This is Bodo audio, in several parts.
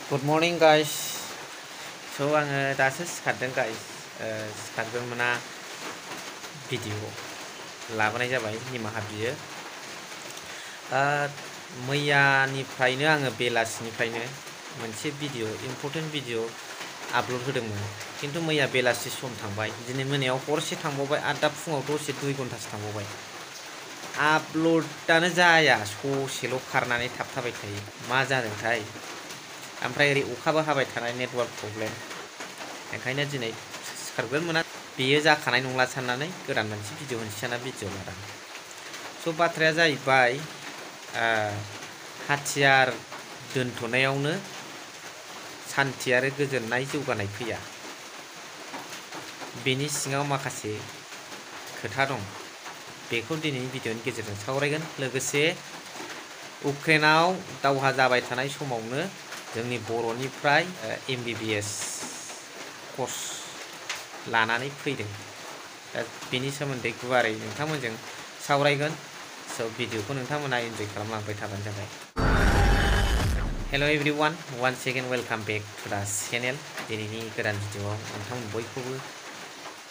Good morning guys. So आङो दासो सिखारदों guys. सिखारग्रोमोना भिडिअ लाबोनाय जाबाय निमाहा बियो। मैयानिफ्रायनो आङो बेलासिनिफ्रायनो मोनसे भिडिअ इम्पर्टेन्ट भिडिअ आपल'ड होदोंमोन। खिन्थु मैया बेलासि सम थांबाय, दिनै मोनायाव हरसे थांबावबाय आरो दा फुङाव दसे 2 घन्टासो थांबावबाय। आपल'डानो जाया, ससेल' खारनानै थाबथाबाय थायो। मा जादोंथाय? ओमफ्राय ओरै अखाबो हाबाय थानाय, नेटवार्क प्रब्लेम। ओंखायनो दिनै सिखारग्रोन मोना बेयो जाखानाय नंला साननानै गोदान मोनसे भिडिअ होनोसै सानना भिडिअ लादों। स' बाथ्राया जाहैबाय हाथियार दोनथ'नायावनो सान्थि आरो गोजोननाय जौगानाय फैया। बेनि सिङाव माखासे खोथा दं। बेखौ दिनैनि भिडिअनि गेजेरजों सावरायगोन। लोगोसे उक्रेनाव दावहा जाबाय थानाय समावनो जोंनि बर'निफ्राय MBBS कर्स लानानै फैदों। दा बेनि सोमोन्दै गुवारै नोंथांमोनजों सावरायगोन। स' भिडिअखौ नोंथांमोना इन्जय खालामलांबाय थाबानो जाबाय। Hello' everyone, one second welcome back to the channel. दिनैनि गोदान भिडिअआव नोंथांमोन बयखौबो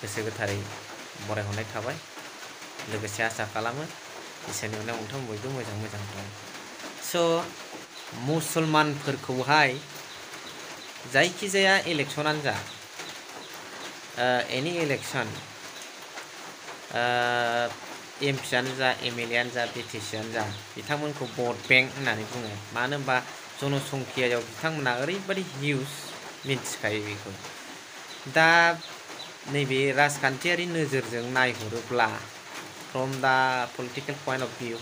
गोसो गोथारै बरायहरनाय थाबाय। लोगोसे आसा खालामो इसोरनि अननायाव नोंथांमोन बयबो मोजां दं। स' मुसलमानफोरखौहाय जायखिजाया इलेक्सनानो जा, एनि इलेक्सन, MP आनो जा, MLA आनो जा, BTC आनो जा, बिथांमोनखौ भट बेंक होननानै बुङो। मानो होनबा जनसंख्यायाव बिथांमोना ओरैबायदि हिउज, मिन्थिखायो बेखौ। दा नैबे राजखान्थियारि नोजोरजों नायहरोब्ला, फ्रम दा पलिटिकेल पइन्ट अफ भिउ,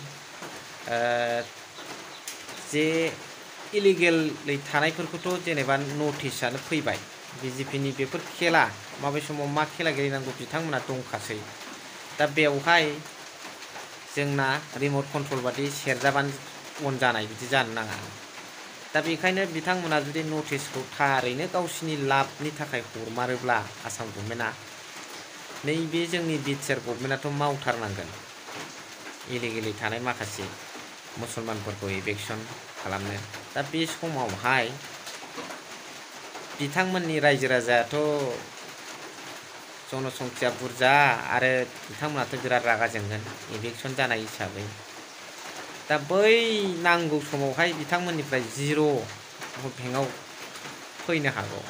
जे इलिगेलै थानायफोरखौथ' जेनेबा नटिसआनो फैबाय। BJPनि बेफोर खेला, माबे समाव मा खेला गेलेनांगौ बिथांमोना दंखासै। दा बेवहाय जोंना रिमट कन्ट्रल बादि सेरजाबानो अन जानाय बिदि जानो नाङा। दा बेखायनो बिथांमोना जुदि नटिसखौ थारैनो गावसिनि लाबनि थाखाय हरमारोब्ला आसाम गभर्नमेन्टआ, नैबे जोंनि बिटिआर गभर्नमेन्टआथ' मावथारनांगोन इलिगेलै थानाय माखासे मुसलमानफोरखौ इभेक्सन खालामनो। दा बे समावहाय बिथांमोननि रायजो राजायाथ' जनसंख्या बुरजा आरो बिथांमोनाथ' बिराद रागा जोंगोन इभेक्सन जानाय हिसाबै। दा बै नांगौ समावहाय बिथांमोननिफ्राय जिर' भट बेंकआव फैनो हागौ।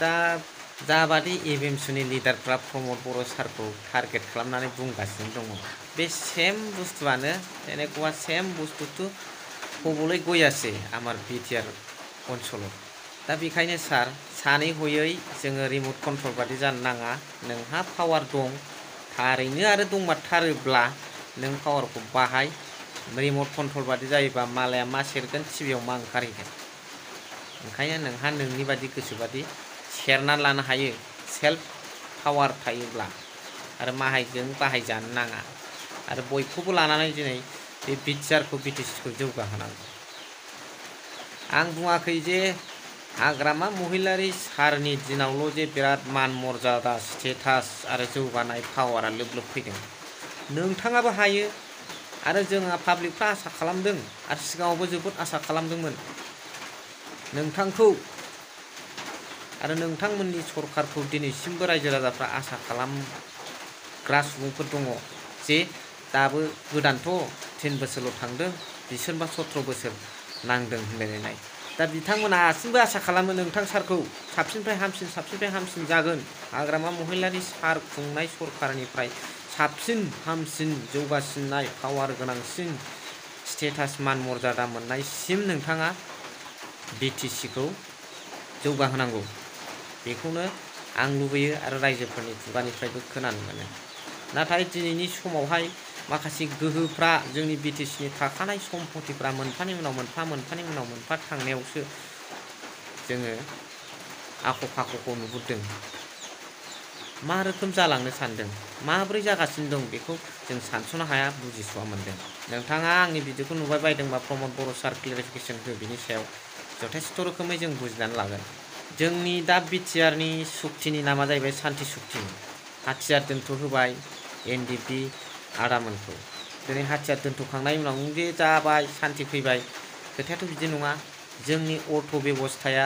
दा जाबादि एबिएमसुनि लिडारफ्रा प्रमद बर' सारखौ टारगेट खालामनानै बुंगासिनो दङ, बे सेम बुस्थुआनो जेनेकुवा सेम बुस्थुथ' हबलै गयासै आमार बिटिआर अनसलाव। दा बेखायनो सार, सानै हयै जोङो रिमट कन्ट्रल बादि जानो नाङा। नोंहा पावार दं, थारैनो आरो दंमारथारोब्ला नों पावारखौ बाहाय। रिमट कन्ट्रल बादि जायोबा मालाया मा सेरगोन, टिभियाव मा ओंखारहैगोन। ओंखायनो नोंहा नोंनि बादि गोसोबादि सेरनानै लानो हायो, सेल्फ पावार थायोब्ला। आरो माहायजों बाहायजानो नाङा। आरो बयखौबो लानानै दिनै बे बिटिआरखौ, BTCखौ जौगाहोनांगौ। आं बुङाखै जे हाग्रामा महिलारि सारनि दिनावल' जे बिराद मान मर्यादा, स्टेटास आरो जौगानाय पावारा लोब लोब फैदों। नोंथाङाबो हायो। आरो जोंहा पाब्लिकफ्रा आसा खालामदों, आरो सिगाङावबो जोबोद आसा खालामदोंमोन नोंथांखौ आरो नोंथांमोननि सरकारखौ। दिनैसिमबो रायजो राजाफ्रा आसा खालामग्रा सुबुंफोर दङ जे दाबो गोदानथ' 3 बोसोरल' थांदों, बिसोरबा 17 बोसोर नांदों होनलायलायनाय। दा बिथांमोना दासिमबो आसा खालामो नोंथां सारखौ साबसिननिफ्राय हामसिन जागोन। हाग्रामा महिलारि सार खुंनाय सरकारनिफ्राय साबसिन हामसिन जौगासिननाय, पावार गोनांसिन, स्टेटास मान मर्यादा मोननायसिम नोंथाङा BTCखौ जौगाहोनांगौ। बेखौनो आं लुबैयो आरो रायजोफोरनि खुगानिफ्रायबो खोनानो मोनो। नाथाय दिनैनि समावहाय माखासे गोहोफ्रा जोंनि BTCनि थाखानाय सम्पथिफ्रा मोनफानि उनाव मोनफा थांनायावसो जोङो आख' फाख'खौ नुहुरदों। मा रोखोम जालांनो सानदों, माब्रै जागासिनो दं, बेखौ जों सानस'नो हाया, बुजिस'आ मोनदों। नोंथाङा आंनि भिडिअखौ नुबाय बायदोंबा प्रमद बर' सार क्लियारिफिकेसन हो, बिनि सायाव जथेस्थ' रोखोमै जों बुजिनानै लागोन। जोंनि दा बिटिआरनि सुक्तिनि नामा जाहैबाय सान्ति सुक्ति। हाथियार दोनथ'होबाय NDP आदामोनखौ। दिनै हाथियार दोनथ'खांनायनि उनाव जे जाबाय, सान्ति फैबाय, खोथायाथ' बिदि नङा। जोंनि अर्थ बेबस्थाया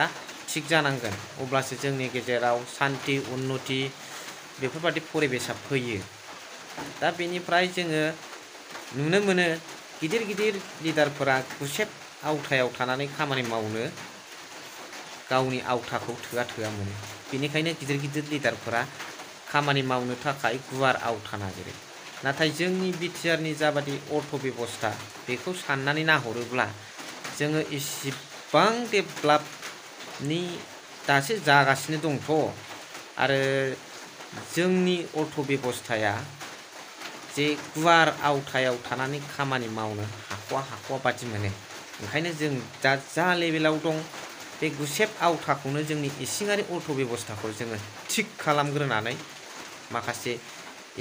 थिग जानांगोन अब्लासो जोंनि गेजेराव सान्थि उन्नति बेफोरबादि परिबेसा फैयो। दा बेनिफ्राय जोङो नुनो मोनो गिदिर गिदिर लिडारफोरा गुसेब आवथायाव थानानै खामानि मावनो गावनि आवथाखौ थोआ मोनो। बेनिखायनो गिदिर गिदिर लिडारफोरा खामानि मावनो थाखाय गुवार आवथा नागिरो। नाथाय जोंनि बिटिआरनि जाबादि अर्थ बेबस्था बेखौ साननानै नाहरोब्ला जोङो इसिबां डेभेलपनि दासो जागासिनो दंथ'। आरो जोंनि अर्थ बेबस्थाया जे गुवार आवथायाव थानानै खामानि मावनो हाख'वा बादि मोनो। ओंखायनो जों दा जा लेभेलाव दं बे गुसेब आवथाखौनो जोंनि इसिङारि अर्थ बेबस्थाखौ जोङो थिग खालामग्रोनानै माखासे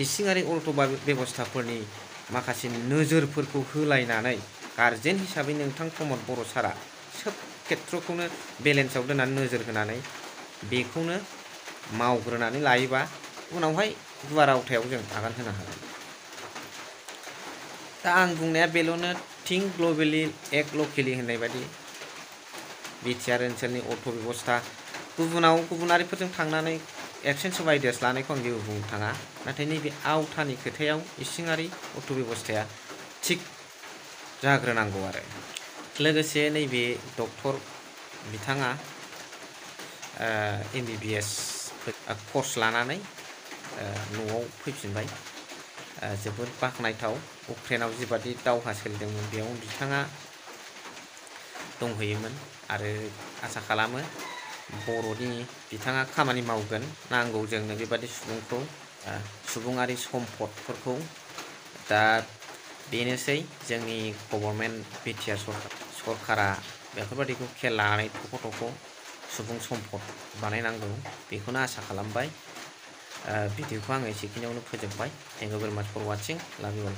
इसिङारि अर्थ बेबस्थाफोरनि माखासे नोजोरफोरखौ होलायनानै गारजेन हिसाबै नोंथां प्रमद बर' सारा सोब खेत्रखौनो बेलेन्सआव दोननानै नोजोर होनानै बेखौनो मावग्रोनानै लायोबा उनावहाय गुवार आवथायाव जों आगान होनो हागोन। दा आं बुंनाया बेल'नो थिंक ग्लबेलि एक्ट लकेलि होननाय बायदि बिटिआर ओनसोलनि अर्थ बेबस्था गुबुनारिफोरजों थांनानै एक्सचेन्ज अफ आइडियास लानायखौ आं जेबो बुंनो थाङा। नाथाय नैबे आवथानि खोथायाव इसिङारि अर्थ बेबस्थाया थिग जाग्रोनांगौ आरो। लोगोसे नैबे डक्टर बिथाङा MBBS कर्स लानानै न'आव फैफिनबाय। जोबोद बाख्नायथाव उक्रेनाव जिबादि दावहा सोलिदोंमोन बेयाव बिथाङा दंहैयोमोन आरो आसा खालामो बर'नि बिथाङा खामानि मावगोन। नांगौ जोंनो बेबादि सुबुंखौ सुबुङारि सम्पदफोरखौ। दा बेनोसै जोंनि गभर्नमेन्ट बिटिआर सरकारा बेफोरबादिखौ खेल लानानै थख' सुबुं सम्पद बानायनांगौ बेखौनो आसा खालामबाय। भिडिअखौ आङो एसेखिनियावनो फोजोबबाय। थेंक इउ भेरि माच फर वाचिं। लाभ इउ अल।